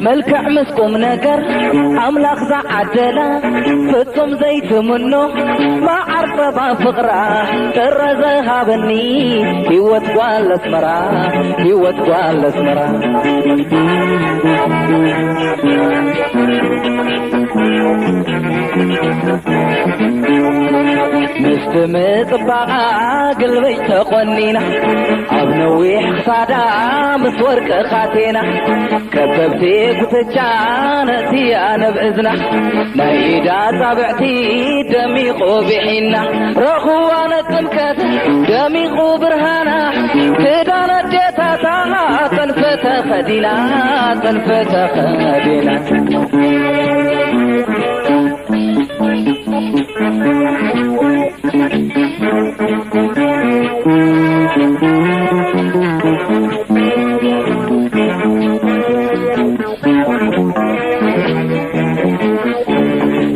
መልክዕ ምስ ቁም ነገር ኣምላኽ ዝዓደላ፣ ፍጹም ዘይትምኖ መዓር ጸባ ፍቕራ፣ ጥረ ዝሃበኒ ህይወት ጓል ኣስመራ፣ ህይወት ጓል ኣስመራ። ምስቲ ምጽባቓ ግልብጭ ተቖኒና፣ ኣብ ነዊሕ ክሳዳ ምስ ወርቂ ካቴና፣ ከበብቲ ጉትቻ ነእትያ ነብ እዝና፣ ናይ ኢዳ ጻብዕቲ ደሚቑ ብሒና፣ ረኹዋ ነጥምቀት ደሚቑ ብርሃና፣ ክዳን ኣዴታታ ጥልፊ ተኸዲና፣ ጥልፊ ተኸዲና።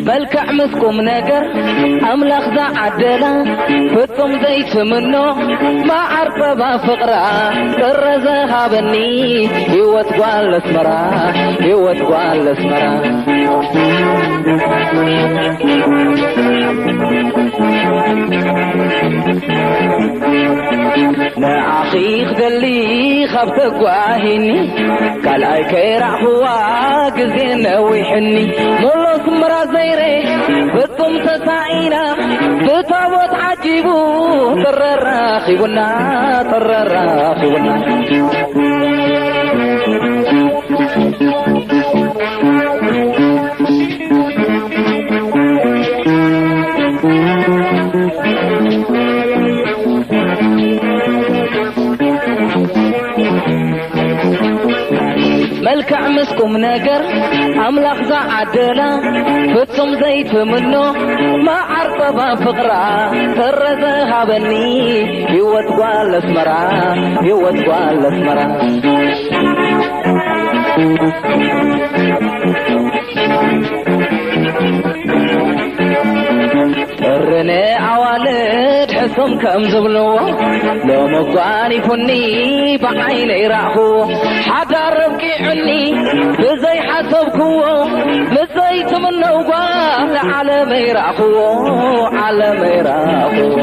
መልክዕ ምስ ቁም ነገር ኣምላኽ ዝዓደላ፣ ፍጹም ዘይትምኖ መዓር ጸባ ፍቕራ፣ ጥረ ዝሃበኒ ህይወት ጓል ኣስመራ፣ ህይወት ጓል ኣስመራ። ንዓኺ ክደሊ ካብ ተጓሂኒ፣ ካልኣይ ከይረኣኽዋ ግዜ ነዊሕኒ። ሞሎ ስምራ ዘይረ ፍጹም ተሳኢና፣ ብታቦት ዓጂቡ ጥረ ራኺቡና፣ ጥረ ራኺቡና። መልክዕ ምስ ቁም ነገር ኣምላኽ ዝዓደላ፣ ፍጹም ዘይትምኖ መዓር ጸባ ፍቕራ፣ ጥረ ዝሃበኒ ህይወት ጓል ኣስመራ፣ ህይወት ጓል ኣስመራ። ጥሪ ንኣዋልድ ሕሱም ከም ዝብልዎ፣ ሎሚ ጓኒፉኒ ብዓይነይ ረኣኽዎ። ሓዳር ኣብቂዑኒ ብዘይሓሰብክዎ፣ ምስ ዘይትምነው ጓል ዓለመይ ረኣኽዎ፣ ዓለመይ ረኣኽዎ።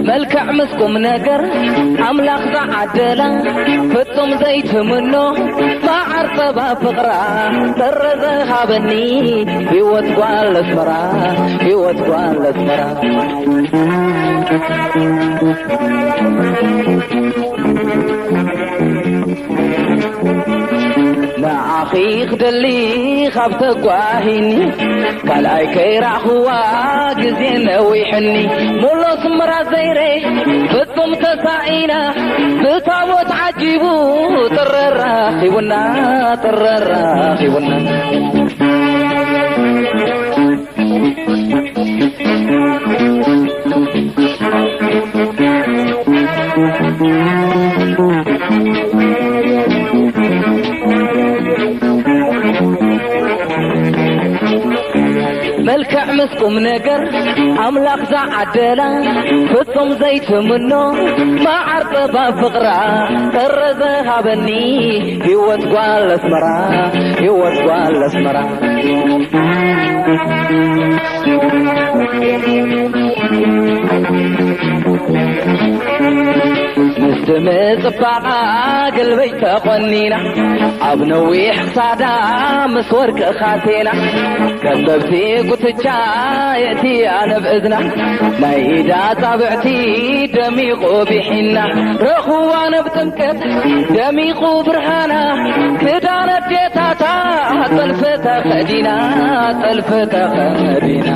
መልክዕ ምስ ቁም ነገር ኣምላኽ ዝዓደላ፣ ፍጹም ዘይትምኖ መዓር ጸባ ፍቕራ፣ ጥረ ዝሃበኒ ህይወት ጓል ኣስመራ፣ ህይወት ጓል ኣስመራ። ንዓኺ ክደሊ ካብ ተጓሂኒ፣ ካልኣይ ከይረኣኽዋ ግዜ ነዊሕኒ። ሙሉ ስምራ ዘይረ ፍጹም ተሳኢና፣ ብታቦት ዓጂቡ ጥረ ራኺቡና፣ ጥረ ራኺቡና። መልክዕ ምስ ቁም ነገር ኣምላኽ ዝዓደላ፣ ፍጹም ዘይትምኖ መዓር ጸባ ፍቕራ፣ ጥረ ዝሃበኒ ህይወት ጓል ኣስመራ፣ ህይወት ጓል ኣስመራ። ምስቲ ምጽባቓ ግልብጭ ተቖኒና፣ ኣብ ነዊሕ ክሳዳ ምስ ወርቂ ካቴና፣ ከበብቲ ጉትቻ የእትያ ነብ እዝና፣ ናይ ኢዳ ጻብዕቲ ደሚቑ ብሒና፣ ረኹዋ ነብ ጥምቀት ደሚቑ ብርሃና። ጥልፊ ተኸዲና፣ ጥልፊ ተኸዲና።